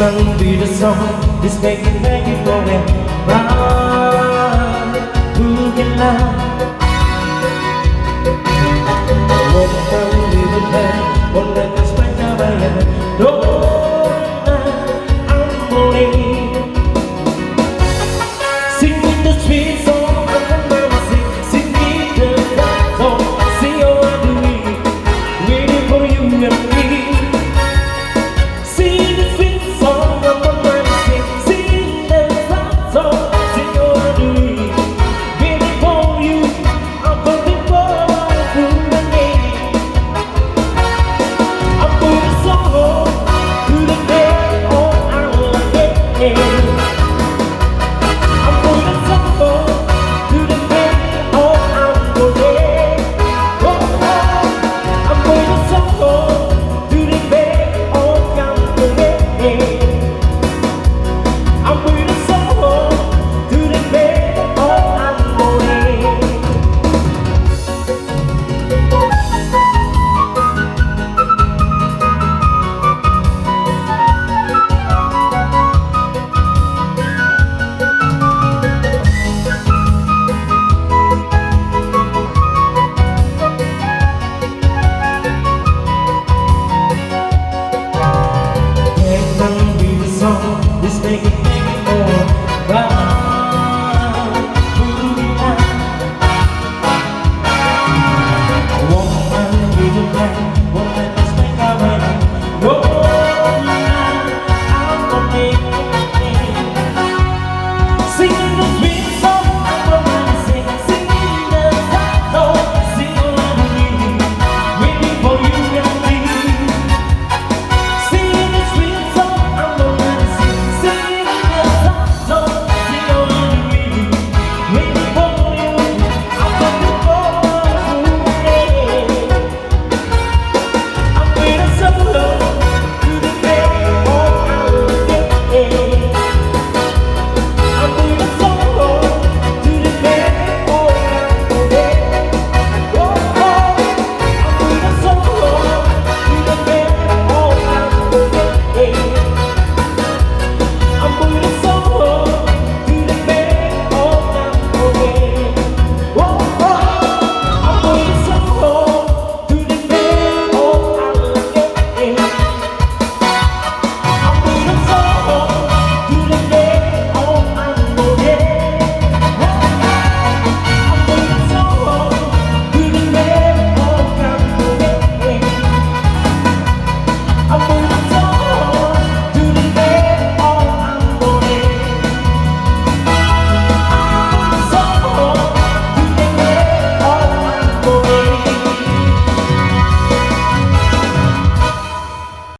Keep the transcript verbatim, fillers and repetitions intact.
Be the song, this make it, make it forever. Mungkin lah. Won't come with the band, won't let us fight the fire. Don't, I'm only singing the sweet song of the mountain, singing the sad song, see how I do it, waiting for you and me. Sing the sweet song of the mountain, sing the sad song, see how I do it, waiting for you, I'm waiting for you and me. I put a song to the day of our day.